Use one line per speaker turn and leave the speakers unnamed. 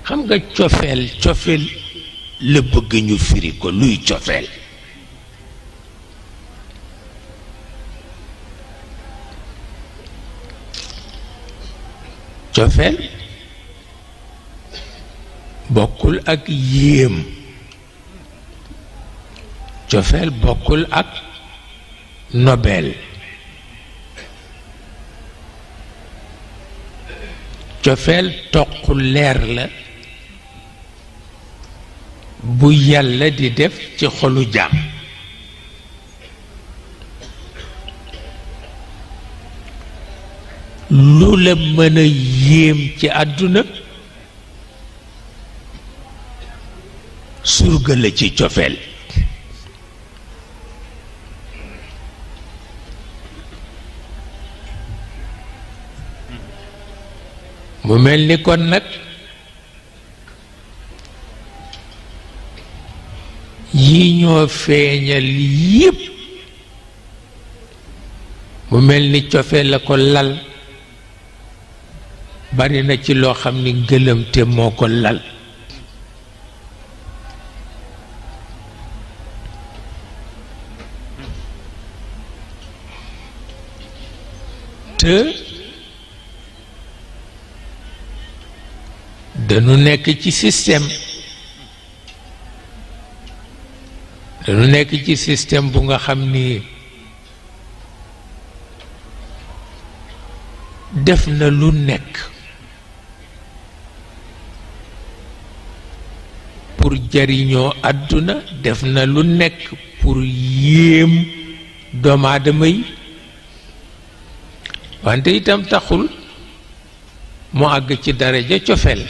xam nga cofeel la bëgg ñu firi ko luy cofeel cofeel bokkul ak yéem cofeel bokkul ak nobel cofeel toq leer la bu yàlla di def ci xolu jaam lu la mën a yéem ci àdduna surga la ci cofeel mu mel ni kon nag yi ñoo feeñal yépp mu mel ni cofeel la ko lal bari na ci loo xam ni ngëlëm te moo ko lal te dañu nekk ci système bu nga xam ni def na lu nekk pour jariñoo àdduna def na lu nekk pour yéem doomu aadama yi wante itam taxul mu àgg ci daraja cofeel